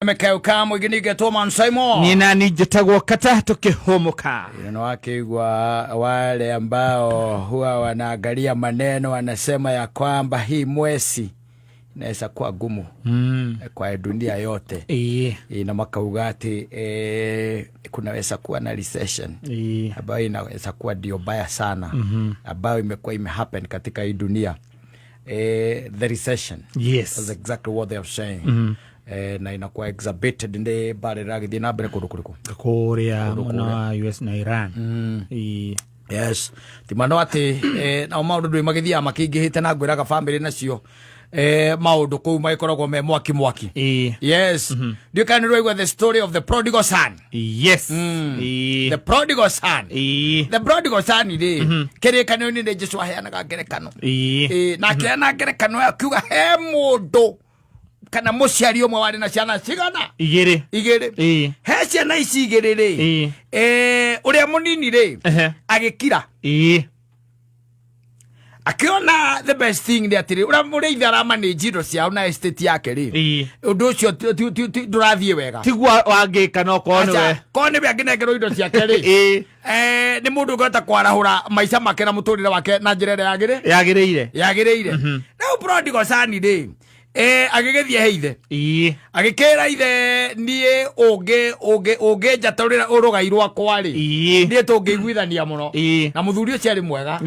Mekeuka mũingĩ man Simon. Niĩ nani njĩtagwo kata tũkĩhũmũka. Na wakĩigua wale ambao huwa wanaangalia maneno wanasema ya kwamba hii mwezi inaweza kuwa gumu kwa dunia yote. Na makauga ati kunaweza kuwa na recession ambayo inaweza kuwa ndio mbaya sana ambayo imekuwa imehappen katika hii dunia, the recession. That's exactly what they are saying. Na inakuwa exacerbated nĩ mbara ĩragĩthiĩ na mbere kũndũ kũrĩkũ? Kũrĩa mwena wa US na Iran. Yes, timano atĩ nao maũndũ ndũĩ magĩthiaga makĩingĩhĩte na ngwĩraga bamĩrĩ nacio maũndũ kũu magĩkoragwo me mwaki mwaki. Yes, ndiũ kana nĩ rwaigua the story of the prodigal son? Yes. The prodigal son. The prodigal son rĩ, kĩrĩkanĩro-inĩ nĩ Jesu aheanaga ngerekano. Na akĩheana ngerekano ĩyo akiuga he mũndũ kana mũciari ũmwe warĩ na ciana cigana? Igĩrĩ. Igĩrĩ. He ciana ici igĩrĩ rĩ, ũrĩa mũnini rĩ, agĩkira, akĩona the best thing nĩ atĩrĩ, ũrĩa mũrĩithi aramanĩnji indo ciao na estate yake rĩ, ũndũ ũcio ndũrathiĩ wega. Tiguo wangĩka no korwo nĩwe. Aca, korwo nĩwe angĩnengerwo indo ciake rĩ, nĩ mũndũ ũngĩhota kwarahũra maica make na mũtũrĩre wake na njĩra ĩrĩa yagĩrĩ yagĩrĩire. Yagĩrĩire. Rĩu prodigal son rĩ, agĩgĩthiĩ he ithe, agĩkĩra ithe, niĩ ũngĩ ũngĩ ũngĩnjatũrĩra ũrũgai rwakwa rĩ, niĩ tũngĩiguithania mũno. Na mũthuri ũcio arĩ mwega.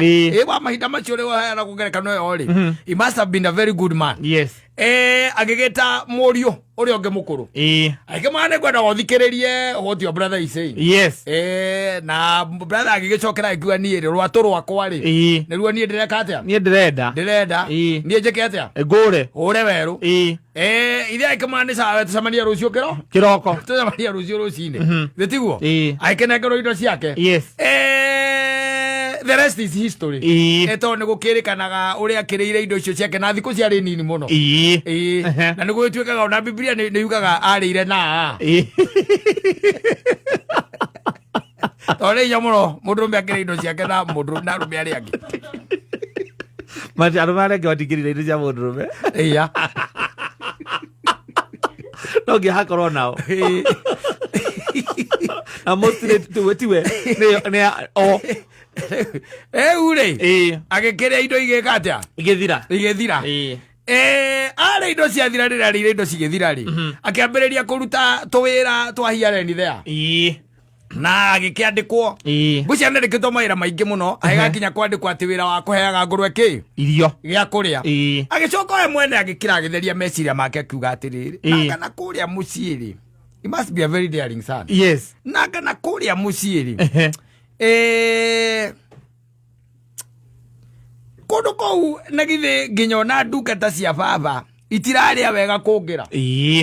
Wa mahinda macio ũrĩa waheanagwo ngerekano ĩyo rĩ, he must have been a very good man. Agĩgĩta mũriũ ũrĩa ũngĩ mũkũrũ, agĩkĩmwĩra, nĩ ngwenda ũthikĩrĩrie what your brother is saying. Na brother agĩgĩcokera akiuga, niĩ rĩ, rwatũ rwakwa rĩ, nĩruo niĩ ndĩreka atĩa? Niĩ ndĩrenda. Ndĩrenda. Niĩ njĩke atĩa? Ngũre. Hũre werũ. Ithe agĩkĩmwĩra, nĩ sawa, tũcemanie rũciũ kĩro Kĩroko. Tũcemanie rũciũ rũcinĩ, thĩ tiguo? Ĩĩ. Agĩkĩnengerwo indo ciake. The rest is history. Tondũ nĩ gũkĩrĩkanaga ũrĩa akĩrĩire indo icio ciake na thikũ ciarĩ nini mũno. Na nĩ gũgĩtuĩkaga ona Biblia nĩ yugaga arĩire na tondũ nĩ hinya mũno mũndũrũme akĩrĩa indo ciake na mũndũ na arũme arĩa angĩ. Mati arũme arĩa angĩ matingĩrire indo cia mũndũrũme. Iya. No nginya hakorwo nao. Na mostly tiwe tiwe nĩ o. Rĩu rĩ, agĩkĩrĩa indo igĩka atĩa? Igĩthira. Igĩthira. Arĩ indo ciathira, rĩrĩa arĩire indo cigĩthira rĩ, akĩambĩrĩria kũruta tũwĩra twa here and there na agĩkĩandĩkwo. Ngwĩciria nĩandĩkĩtwo mawĩra maingĩ mũno, agĩgakinya kwandĩkwo atĩ wĩra wa kũheaga ngũrwe kĩ? Irio. Gĩa kũrĩa. Agĩcoka we mwene agĩkĩra, agĩtheria meciria make, akiuga atĩrĩrĩ, nanga na kũrĩa mũciĩ rĩ, he must be a very daring son, nanga na kũrĩa mũciĩ rĩ, kũndũ kũu na githĩ nginya ona ndungata cia baba itirarĩa wega kũngĩra.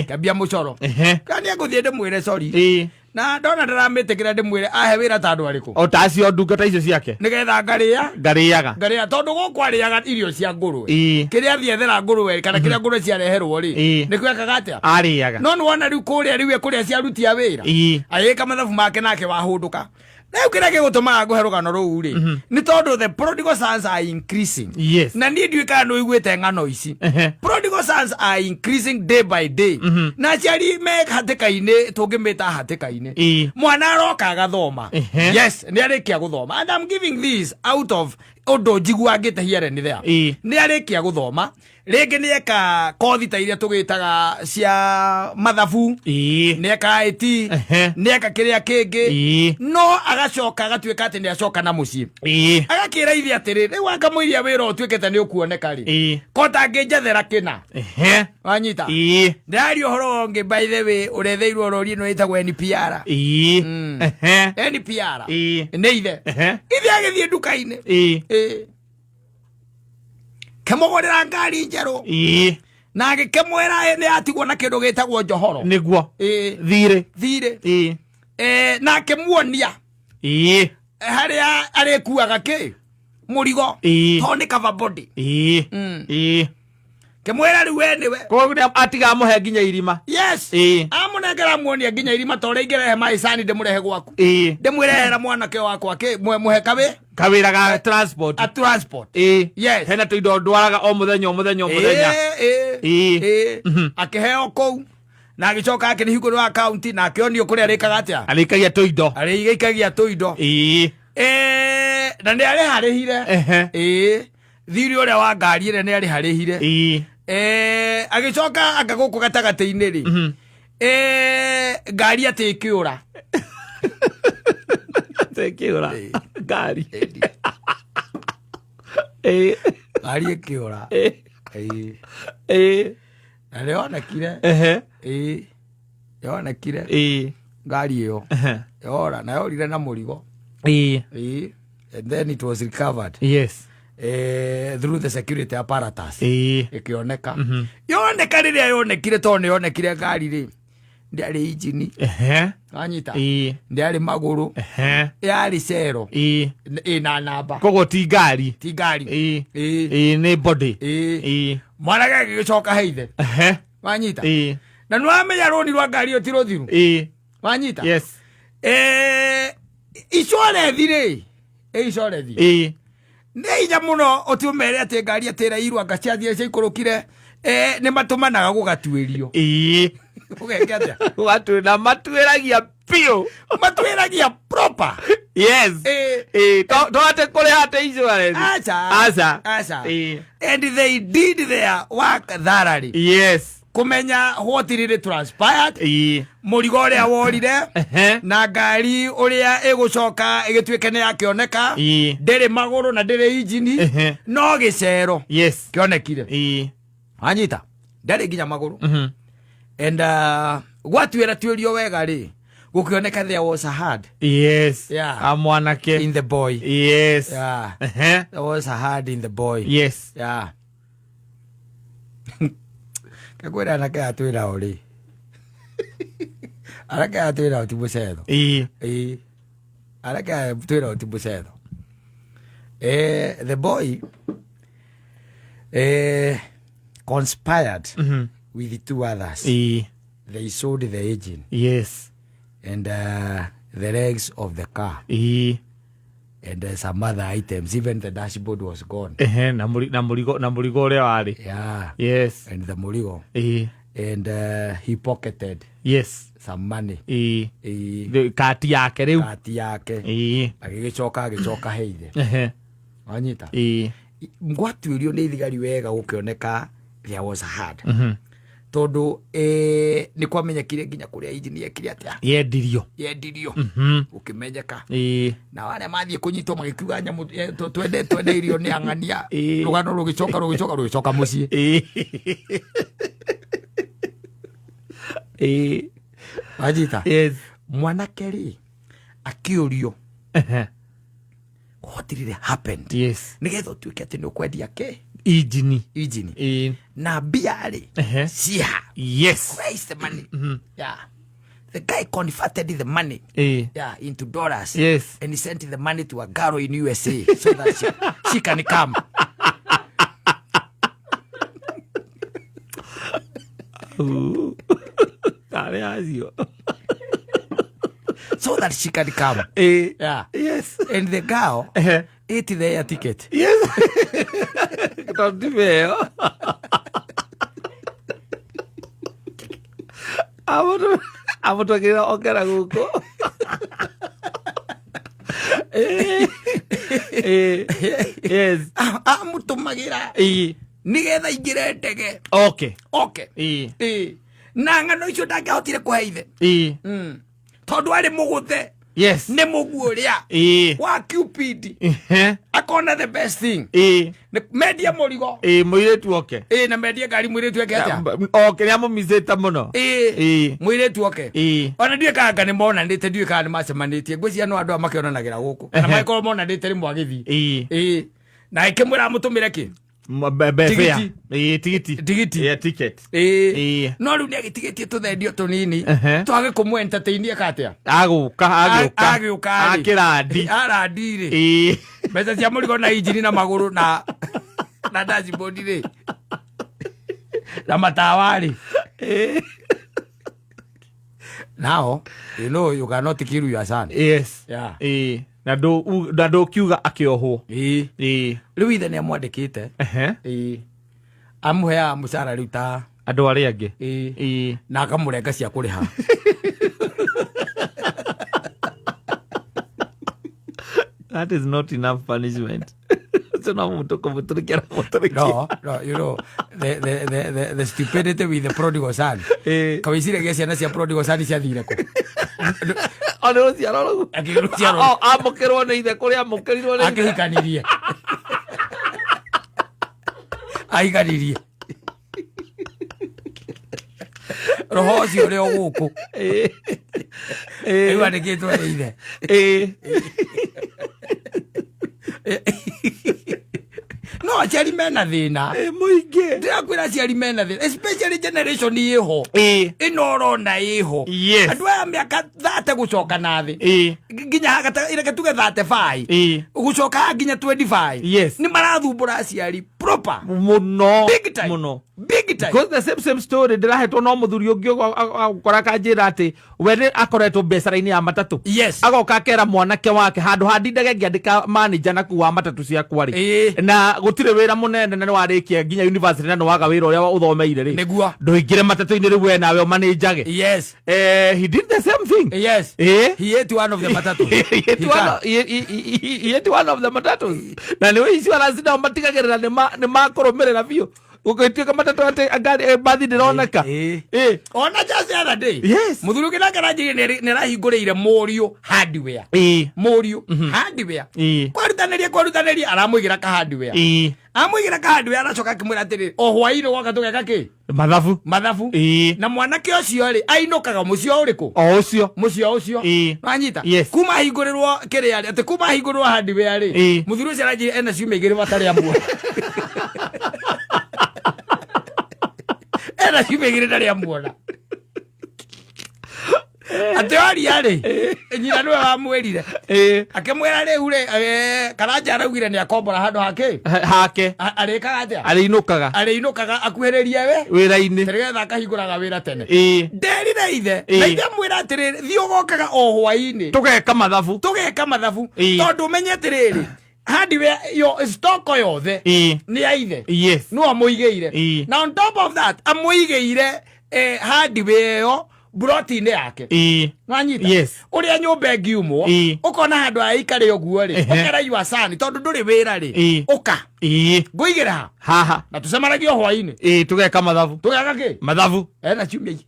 Kĩambia mũcoro. Kana nĩ ngũthiĩ ndĩmwĩre sorry, na ndona ndaramĩtĩkĩra, ndĩmwĩre ahe wĩra ta andũ arĩkũ? O ta acio ndungata icio ciake. Nĩgetha ngarĩa. Ngarĩaga. Ngarĩa, tondũ gũkũ arĩaga irio cia ngũrwe. Kĩrĩa athiĩ ethera ngũrwe kana kĩrĩa ngũrwe ciareherwo rĩ, nĩkĩo ekaga atĩa? Arĩaga. No nĩ wona rĩu kũrĩa rĩu kũrĩa ciarutia wĩra, agĩka mathabu make nake wahũndũka. Rĩu kĩrĩa gĩgũtũmaga ngũhe rũgano rũu rĩ, nĩ tondũ the prodigal sons are increasing. Na niĩ ndiũĩ kana nĩ ũiguĩte ng'ano ici. Prodigal sons are increasing day by day, na aciari me hatĩka-inĩ, tũngĩmĩta hatĩka-inĩ. Mwana aroka agathoma. Yes, nĩ arĩkia gũthoma, and I'm giving this out of ũndũ njiguangĩte here and there. Nĩ arĩkia gũthoma, rĩngĩ nĩ eka kothi ta iria tũgĩtaga cia mathabu, nĩ eka IT, nĩ eka kĩrĩa kĩngĩ, no agacoka agatuĩka atĩ nĩ acoka na mũciĩ, agakĩra ithe atĩrĩ, rĩu akamũiria wĩra ũtuĩkĩte nĩ ũkuoneka rĩ, ko tangĩnjethera kĩna. Wanyita? Ndĩraria ũhoro ũngĩ, by the way, ũretheirwo rori ĩno ĩtagwo NPR. NPR nĩ ithe. Ithe agĩthiĩ nduka-inĩ, kĩmũgũrĩra ngari njerũ, na agĩkĩmwĩra nĩ atigwo na kĩndũ gĩtagwo njohoro. Nĩguo. Thirĩ. Thirĩ. Na akĩmuonia harĩa arĩkuaga kĩ mũrigo, tondũ nĩ cover body. Kĩmwĩra rĩu we nĩwe. Koguo nĩ atiga amũhe nginya irima. Yes. Amũnengera, amuonia nginya irima, ta ũrĩa ingĩrehe maicani ndĩmũrehe gwaku, ndĩmwĩrehera mwanake wakwa kĩ mũhe kawĩ Kawĩra ga transport. A transport. Yes. Hena tũindo ndwaraga o mũthenya o mũthenya o mũthenya. Akĩheo kũu. Na agĩcoka akĩhingũrĩrwo akaunti na akĩonio kũrĩa arĩkaga atĩa. Arĩkagia tũindo. Arĩikagia tũindo. Na nĩ arĩharĩhire. Ĩĩ, thirĩ ũrĩa wa ngari ĩrĩa nĩ arĩharĩhire. Agĩcoka anga gũkũ gatagatĩ-inĩ rĩ, ngari atĩ ĩkĩũra. Ĩkĩũra ngari. Ngari ĩkĩũra. Ĩĩ. Na nĩyonekire. Ĩĩ, yonekire. Ngari ĩyo yora na yorire na mũrigo. Ĩĩ, and then it was recovered through the security apparatus. Ĩkĩoneka. Yoneka rĩrĩa yonekire, tondũ nĩ yonekire ngari rĩ, ndĩarĩ injini. Wanyita? Ndĩarĩ magũrũ. Yarĩ cero ĩna namba. Koguo ti ngari. Ti ngari. Ĩĩ. Ĩĩ, nĩ body. Ĩĩ. Mwanake agĩgĩcoka he ithe. Wanyita? Na nĩwamenya rũni rwa ngari ĩyo ti rũthiru. Wanyita? Yes. Insurance rĩ, insurance nĩ hinya mũno ũti ũmere atĩ ngari atĩ ĩrairwo anga ciathiĩ ciaikũrũkire, nĩ matũmanaga gũgatuĩrio. Ũgeke atĩa? Gũgatuĩ na matuĩragia biũ. Matuĩragia proper. Yes. Ĩĩ, to atĩ kũrĩha atĩ insurance. Aca. Aca. Aca. And they did their work thoroughly kũmenya what really transpired, mũrigo ũrĩa worire na ngari ũrĩa ĩgũcoka ĩgĩtuĩke nĩ yakĩoneka, ndĩrĩ magũrũ na ndĩrĩ injini, no gĩcero kĩonekire. Wanyita? Ndarĩ nginya magũrũ. And gwatuĩra tuĩrio wega rĩ, gũkĩoneka there was a hand A mwanake. In the boy. Yeah. There was a hand in the boy. Yeah, kakwĩra anake aya twĩnao rĩ, anake aya twĩnao ti mũcetho. Ĩĩ, anake aya twĩnao ti mũcetho. The boy conspired with two others. They sold the engine and the legs of the car and some other items. Even the dashboard was gone. Ehe, na mũrigo ũrĩa warĩ. And the mũrigo. And he pocketed some money. Ĩĩ. Kati yake rĩu. Kati yake. Agĩgĩcoka agĩcoka he ithe. Wanyita? Ngwatuĩrio nĩ thigari wega, gũkĩoneka there was a hand, tondũ nĩ kwamenyekire nginya kũrĩa injini yekire atĩa. Yendirio. Yendirio. Gũkĩmenyeka. Na arĩa mathiĩ kũnyitwo magĩkiuga nyamũ twende twendeirio nĩ ang'ania. Rũgano rũgĩcoka rũgĩcoka rũgĩcoka mũciĩ. Wanyita? Yes. Mwanake rĩ, akĩũrio what really happened, nĩgetha ũtuĩke atĩ nĩ ũkwendia kĩ? Injini. Injini. Na mbia rĩ, ciha? Where is the money? Yeah, the guy converted the money, yeah, into dollars and he sent the money to a girl in USA so that she can come. Tarĩ acio. So that she can come. Yeah. And the girl ate the air ticket. Yes, tondũ ti meo amũtwagĩrĩra ongera gũkũ. Ĩĩ. Yes. Amũtũmagĩra nĩgetha ingĩre ndege. Okay. Ĩĩ. Na ng'ano icio ndangĩahotire kũhe ithe, Tondũ arĩ mũgũthe nĩ mũguo ũrĩa wa Cupid, akona the best thing nĩ mendie mũrigo. Ĩĩ, mũirĩtu oke. Ĩĩ, na mendie ngari, mũirĩtu eke atĩa? Oke, nĩ amũmicĩte mũno. Ĩĩ. Mũirĩtu oke. Ona ndiũĩ kana anga nĩ monanĩte, ndiũĩ kana nĩ macemanĩtie. Ngwĩciria no andũ aya makĩonanagĩra gũkũ, kana magĩkorwo monanĩte rĩmwe agĩthiĩ. Ĩĩ, na ĩkĩmwĩra amũtũmĩre kĩ? Tigiti. Ĩĩ, tigiti. Tigiti. Yeah, ticket. Ĩĩ. No rĩu nĩ agĩtigĩtie tũthendio tũnini twage kũmũ entertain eka atĩa. Agũka, agĩũka. Agĩũka rĩ. Akĩrandi. Arandi rĩ, mbeca cia mũrigo na injini na magũrũ na dashboard rĩ, na matawa rĩ. Now you know you cannot kill your son. Ĩĩ, na ndũkiuga akĩohwo. Ĩĩ. Rĩu ithe nĩ amwandĩkĩte. Ĩĩ, amũheaga mũcara rĩu ta Andũ arĩa angĩ. Ĩĩ. Ĩĩ. Na akamũrenga cia kũrĩha. That is not enough punishment. Ũcio no mũndũ kũmũtũrĩkia na mũtũrĩkia. No, you know, the stupidity with the prodigal son. Kawĩciragia ciana cia prodigal son ciathire kũ? O nĩ rũciaro rũu. Akĩrũciaro. Amũkĩrwo nĩ ithe kũrĩa amũkĩrirwo nĩ ithe. Akĩhikanirie. Ahikanirie. Roho ũcio ũrĩ o gũkũ. Rĩu andĩkĩtwo nĩ ithe. No aciari mena thĩna. Mũingĩ. Ndĩrakwĩra aciari mena thĩna, especially generation ĩho. Ĩno ũrona ĩho. Yes. Andũ aya mĩaka 30 gũcoka na thĩ. Nginya reke tuge 35. Gũcoka haha nginya 25. Yes. Nĩ marathumbũra aciari proper. Mũno. Big time. Mũno. Big time. Because the same story ndĩrahetwo no mũthuri ũngĩ agũkora akanjĩra atĩ we nĩ akoretwo biacara-inĩ ya matatũ. Yes. Agoka akera mwanake wake handũ ha ndindage ngĩandĩka manager na kuu wa matatũ ciakwa rĩ. Na gũtirĩ wĩra mũnene na nĩ warĩkia nginya university na nĩ waga wĩra ũrĩa ũthomeire rĩ. Nĩguo. Ndũingĩre matatũ-inĩ rĩu we nawe ũmanĩnjage. Yes. He did the same thing. Yes. He ate one of the matatus. He ate He one can. he ate one of the matatus. Na nĩ insurance nao matigagĩrĩra nĩ makũrũmĩrĩra biũ. Gũgĩtuĩka matatũ atĩ ngari bathi ndĩroneka. Ona just the other day. Yes. Mũthuri ũngĩ nake aranjĩrire nĩ arahingũrĩire mũriũ hardware. Mũriũ hardware. Kwarutanĩria aramũigĩra ka hardware. Amũigĩra ka hardware aracoka akĩmwĩra atĩrĩrĩ, o hwaĩ-inĩ woka tũgeka kĩ? Mathabu. Mathabu. Na mwanake ũcio rĩ, ainũkaga mũciĩ o ũrĩkũ? O ũcio. Mũciĩ o ũcio. Wanyita? Yes. Kuma ahingũrĩrwo kĩrĩa rĩ, atĩ kuma ahingũrĩrwo hardware rĩ, mũthuri ũcio aranjĩrire ena ciumia igĩrĩ matarĩ amuona. Ena ciumia igĩrĩ ndarĩ amuona. Atĩ oria rĩ, nyina nĩwe wamwĩrire. Akĩmwĩra rĩu rĩ, Karanja araugire nĩ akombora handũ hake. Hake. Arĩkaga atĩa? Arĩinũkaga. Arĩinũkaga akuhĩrĩrie we. Wĩra-inĩ. Nĩgetha akahingũraga wĩra tene. Nderire ithe. Na ithe amwĩra atĩrĩrĩ, thiĩ ũgokaga o hwaĩ-inĩ. Tũgeka mathabu. Tũgeka mathabu. Tondũ ũmenye atĩrĩrĩ, hardware yo stock yothe nĩ ya ithe. Yes. No amũigĩire. Na on top of that, amũigĩire hardware ĩyo broti-inĩ yake. Nwanyita? Yes. Ũrĩa nyũmba ĩngiumwo, ũkona handũ ha ikare ũguo rĩ, ũkera your son, tondũ ndũrĩ wĩra rĩ, ũka. Ngũigĩra ha? Haha. Na tũcemanagie o hwaĩ-inĩ. Tũgeka mathabu. Tũgeka kĩ? Mathabu. Ena ciumia igĩrĩ.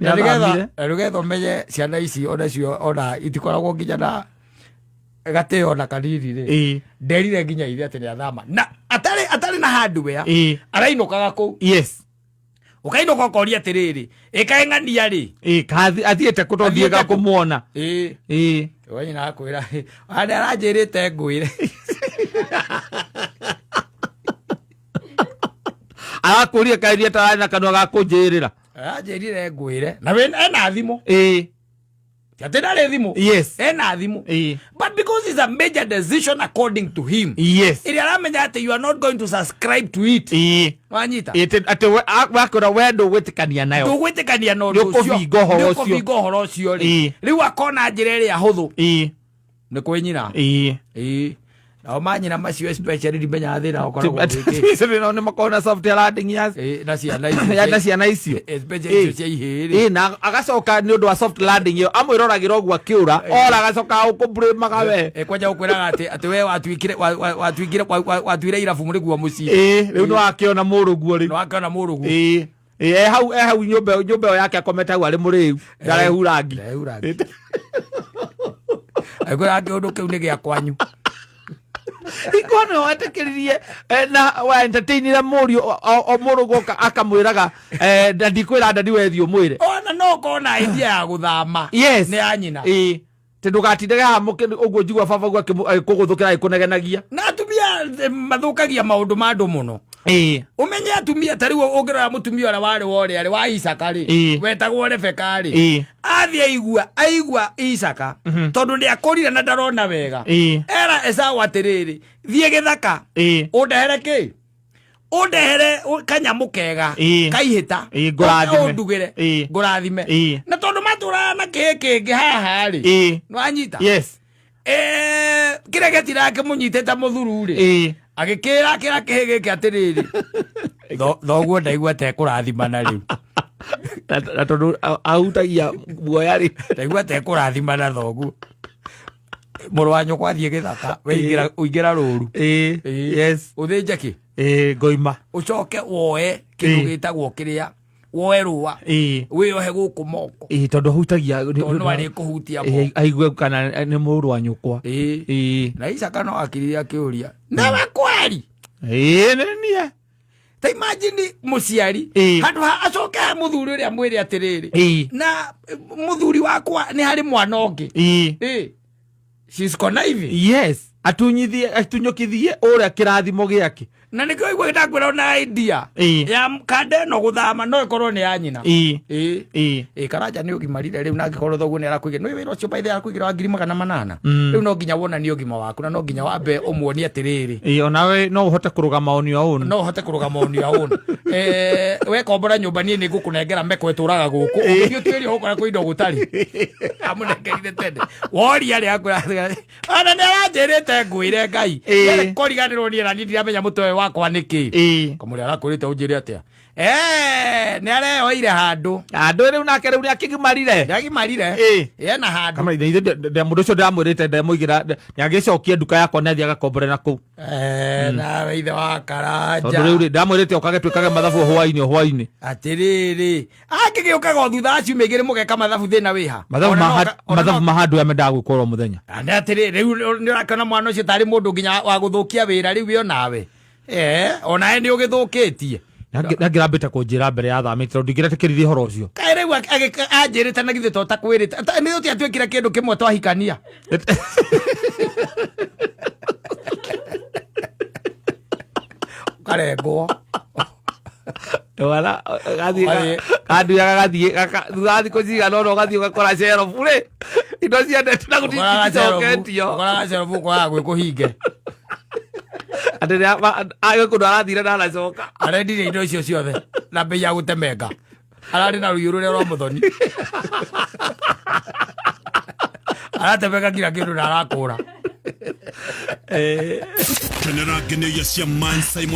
Nĩ Na athamire. nĩgetha ũmenye ciana ici onacio ona itikoragwo nginya na gatĩo na kanini rĩ. Nderire nginya ithe atĩ nĩathama. Na atarĩ na hardware, arainũkaga kũu. Yes. Ũkainũka ũkoria atĩrĩrĩ, ĩkaĩ ng'ania rĩ? Athiĩte kũ tondũ Athiĩte ndiĩga kũ? kũmuona. We nyina akwĩra, harĩa aranjĩrĩte ngwĩre. Arakũria kaĩ niĩ atararĩ na kanua ga kũnjĩrĩra. Aranjĩrire ngwĩre. Na ena thimũ. Ti atĩ ndarĩ thimũ. Yes. Ena thimũ. But because it's a major decision according to him. Yes. Ĩrĩa aramenya atĩ you are not going to subscribe to it. Wanyita? Atĩ wakwĩra we ndũgwĩtĩkania nayo. Ndũgwĩtĩkania na ũndũ ũcio. Nĩũkũbinga ũhoro ũcio. Nĩũkũbinga ũhoro ũcio rĩ. Rĩu akona njĩra ĩrĩa hũthũ. Nĩ kwĩ nyina. Nao manyina macio especially ndimenyaga thĩna ũkoragwo wĩkĩ. Nao nĩ makoragwo na soft landing ya Na ciana icio ya na ciana icio. Especially icio cia ihĩĩ rĩ. Na agacoka nĩ ũndũ wa soft landing ĩyo amwĩroragĩra ũguo akĩũra, ora agacoka agũkũblame we. Kwanja gũkwĩraga atĩ we watuire irabu nĩguo mũciĩ. Rĩu nĩ wakĩona mũrũguo rĩu. Nĩ wakĩona mũrũguo. E hau nyũmba ĩyo yake akomete hau arĩ mũrĩu, ndarehura ngi. Ndarehura ngi. Agĩkwĩra kĩũndũ kĩu nĩ gĩa kwanyu. Hingo nĩ wetĩkĩririe, na wa entertainire mũriũ, o mũrũguo akamwĩraga, na ndikwĩra ndadi we thiĩ ũmwĩre. Ona no ũkorwo na idea ya gũthama. Yes. Nĩ ya nyina. Tĩ ndũgatindage haha ũguo njigua baba ũguo agĩkũgũthũkĩra agĩkũnegenagia. Na atumia mathũkagia maũndũ ma andũ mũno. Ũmenye atumia ta rĩu ũngĩrora mũtumia ũrĩa warĩ wa ũrĩa rĩ, wa Isaka rĩ, wetagwo Rebeka rĩ, athiĩ aigua Isaka, tondũ nĩakũrire na ndarona wega. Era Esau atĩrĩrĩ, thiĩ gĩthaka, ũndehere kĩ? Ũndehere kanyamũ kega, kaihĩta, Ngũrathime. ũke ũndugĩre, ngũrathime. Na tondũ matũraga na kĩĩ kĩngĩ haha rĩ, nĩwanyita? Yes. Kĩrĩa gĩatiraga kĩmũnyitĩte mũthuru rĩ, Agĩkĩra kĩra kĩhĩ gĩkĩ atĩrĩrĩ, thoguo ndaigua tekũrathimana rĩu. Na tondũ ahutagia guoya rĩ. Ndaigua tekũrathimana thoguo, mũrũ wa nyũkwa athiĩ gĩthaka, we ingĩra ũingĩra rũru. Yes. Ũthĩnje kĩ? Ngoima. Ũcoke woe kĩndũ gĩtagwo kĩrĩa, woe rũa, wĩyohe gũkũ moko. Tondũ ahutagia tondũ no arĩ kũhutia moko. Aigue kana nĩ mũrũ wa nyũkwa. Na Isaka no akirire akĩũria, nawe kweri? Nĩ niĩ. Ta imagine mũciari, handũ ha acoke he mũthuri ũrĩa mwĩre atĩrĩrĩ, na mũthuri wakwa nĩ harĩ mwana ũngĩ. She's conniving. Yes, atunyithie, atunyũkithie ũrĩa kĩrathimo gĩake. Na nĩkĩo igua ndakwĩra ona idea ya kanda ĩno gũthama no ĩkorwo nĩ ya nyina. Karanja nĩ ũgimarire rĩu, na angĩkorwo thoguo nĩ arakũigĩra nĩ wĩra ũcio, by the way, arakũigĩra wa 800,000. Rĩu no nginya wonanie ũgima waku na no nginya wambe ũmuonie atĩrĩrĩ, Onawe no ũhote kũrũgama on your own. No ũhote kũrũgama on your own. Wekombora nyũmba, niĩ nĩ ngũkũnengera meko ĩtũraga gũkũ, ũgĩthiĩ ũtuĩrie ũgũkora kwĩ indo gũtarĩ amũnengerire tene. Woria rĩ, akwĩra ona nĩ aranjĩrĩte ngwĩre Ngai. Kũriganĩrwo niĩ na niĩ ndiramenya mũtwe ũyũ wakwa nĩ kĩ. Kamũrĩa arakwĩrĩte ũnjĩre atĩa? Nĩ areyoeire handũ. Andũ rĩu nake rĩu nĩ akĩgimarire. Nĩ agimarire. Ena handũ. Kama ithe mũndũ ũcio ndamwĩrĩte ndemũigĩra, nĩ agĩcokia nduka yakwa, nĩ athiĩ agakombore na kũu. Nawe ithe wa Karanja, tondũ rĩu rĩ, ndamwĩrĩte okage twĩkage mathabu o hwainĩ o hwainĩ. Atĩrĩrĩ, angĩgĩũkaga o thutha wa ciumia 2 mũgeka mathabu, thĩna wĩha? Mathabu mathabu ma handũ ya mendaga gwĩkwo oro mũthenya. Nĩ atĩrĩ, rĩu nĩ ũrakĩona mwana ũcio tarĩ mũndũ nginya wa gũthũkia wĩra rĩu, we onawe onawe nĩ ũgĩthũkĩtie. Nangĩrambĩte kũnjĩra mbere ya thamĩte, tondũ ndingĩretĩkĩririe ũhoro ũcio. Kaĩ rĩu anjĩrĩte na githĩ to takwĩrĩte nĩ ũtiatuĩkire kĩndũ kĩmwe twahikania? Ũkarengwo. Wala gathiĩ kanduya gagathiĩ thutha wa thikũ cigana ũna ũgathiĩ ũgakora cerobu rĩ, indo ciendete na gũticoketio. Ũkoraga cerobu, ũkoraga gwĩ kũhinge. Atĩ agĩ kũndũ arathire na aracoka. Arendirie indo icio ciothe na mbei ya gũtemenga, ararĩ na rũhiũ rũrĩa rwa mũthoni, aratemenga kila kĩndũ na arakũra. Kenera ngenyo cia Man Simon.